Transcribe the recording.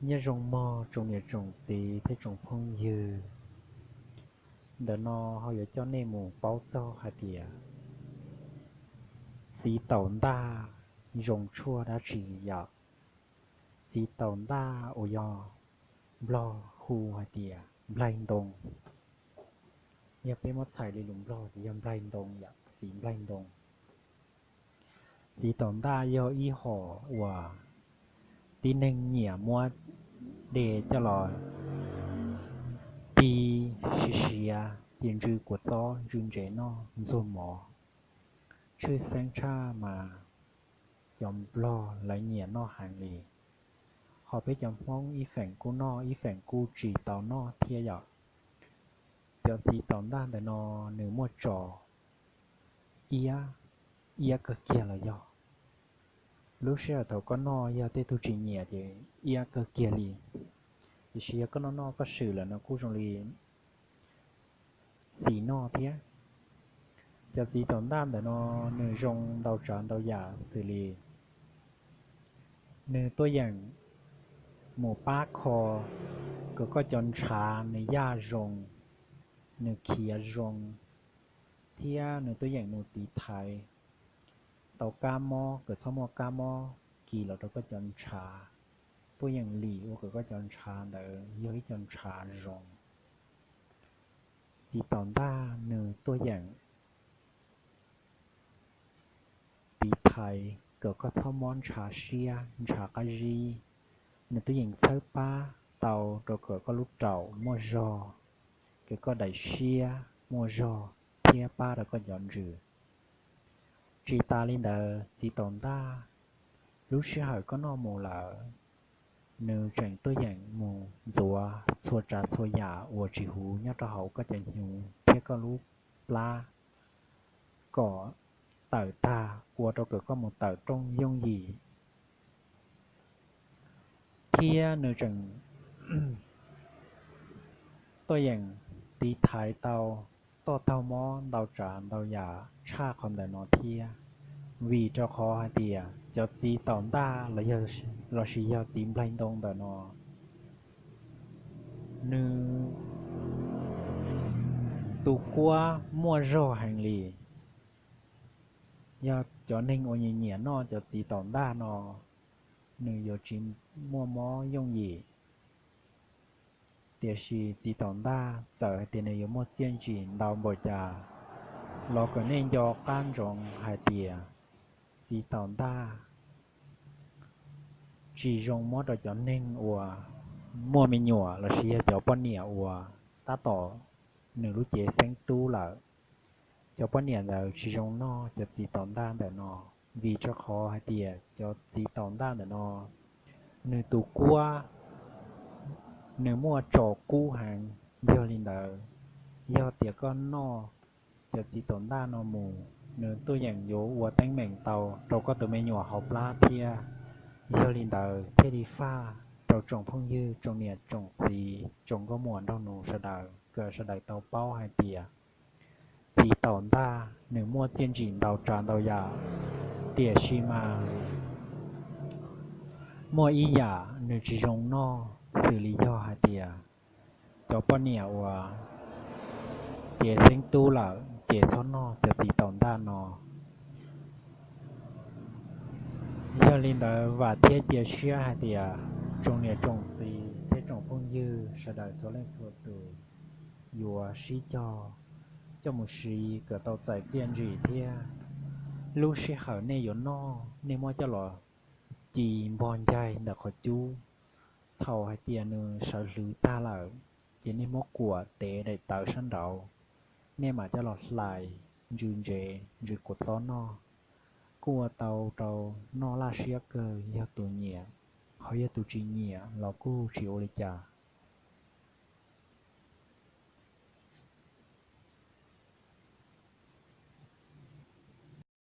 Nyob zoo mog tsoom niam tsoom txiv thiab tsoom phooj ywg, ntawm no ho yuav coj nej mus paub txog hais tias txiv taum ntaj zoo tshuaj dab tsi yom. Txiv taum ntaj uas yog Nplog hu hais tias nplaig ntoo, yog peb muab txhais li lus Nplog ces yog nplaig ntoo yom, txiv nplaig ntoo. Txiv taum ntaj yog ib hom uas tib neeg nyiam muab de coj los pi siav siav ces ntsw kua txob ntsw ntses noj ntxuag mov. Tshwj xeeb tshaj mas cov Nplog lawv nyiam noj heev li, ho peb cov Hmoob ib feem kuj noj ib feem kuj tsis tau noj thiab yom. Cov txiv taum ntaj ntawm no nws muaj tso iab, iab kawg kiag los yog. Lub sij hawm thaum koj noj yog tej tug tsis nyiam ces iab kawg kiag li, tiam sis yog koj noj noj koj swm lawm no kuj zoo li xis noj thiab. Cov txiv taum ntaj ntawm no nws zoo ntau tsav ntau yam xws li nws tuaj yeem mus pab kho kom koj cov ntshav nws yaj zoo, nws khiav zoo, thiab nws tuaj yeem mus tiv thaiv tau kab mob kom txhob muaj kab mob kis los rau koj cov ntshav, tuaj yeem lim ua kom koj cov ntshav ntawd yog ib co ntshav zoo. Txiv taum ntaj nws tuaj yeem tiv thaiv kom koj txhob mob ntshav siab ntshav qab zib, nws tuaj yeem txhawb pab tau rau kom koj lub raum muaj zog, kom koj daim siab muaj zog thiab pab rau koj cov ntsws. Tsis tas li ntawd txiv taum ntaj, lub sij hawm koj noj mus lawm, nws tseem tuaj yeem mus ntxuav txhua tsav txhua yam uas tsis huv nyob rau hauv koj cov hnyuv thiab koj lub plab kom tawm tag ua rau kom koj mus tawm rooj yooj yim. Thiab nws tseem tuaj yeem tiv thaiv tau toj taug mob ntau tsav ntau yam tshaj qhov ntawm no thiab, vim rau qhov hais tias cov txiv taum ntaj los sis yog txiv nplaig ntoo ntawm no nws tus kuab muaj zog heev li. Yog cov neeg uas nyiam nyiam noj cov txiv taum ntaj no, nws yuav tsis muaj mob yooj yim. Tiam sis txiv taum ntaj txawm hais tias nws yuav muaj txiaj ntsim ntau npaum cas los kom nej nco qab ntsoov hais tias txiv taum ntaj tsis zoo muab rau cov neeg uas muaj me nyuam los sis yog cov poj niam uas tab tom nws lub cev xeeb tub lawm. Cov poj niam ntawd tsis zoo noj cov txiv taum ntaj ntawm no, vim rau qhov hais tias cov txiv taum ntaj ntawm no nws tus kuab nws muaj tso kub heev. Yog li ntawd, yog tias koj noj cov txiv taum ntaj no mus, nws tuaj yeem yuav ua teeb meem tau rau koj tus me nyuam hauv plab thiab. Yog li ntawd thiaj li faj rau tsoom phooj ywg tsoom niam tsoom txiv tsoom nkauj muam nraug nus sawv daws kom sawv daws tau paub hais tias txiv taum ntaj nws muaj txiaj ntsim ntau tsav ntau yam, tiam sis mas muaj ib yam nws tsis zoo noj, xws li yog hais tias cov poj niam uas cev xeeb tub lawm ces txhob noj cov txiv taum ntaj no. Yog li ntawd vam thiab cia siab hais tias tsoom niam tsoom txiv thiab tsoom phooj ywg sawv daws txhua leej txhua tus yuav sib cog coj mus siv kom tau txais txiaj ntsim thiab. Lub sij hawm nej yuav noj, nej muab coj los ci npog ncaig ntawm qhov cub. Thaum hais tias nws sawv hlwv tag lawm, ces nej muab kuam tev daim tawv sab nraud, nej mam coj los hlais ntsws ntsev ntsws kua txob noj. Kuj ua tau rau noj laj siab kawg yog tus nyiam, ho yog tus tsis nyiam los kuj tsis ua li cas.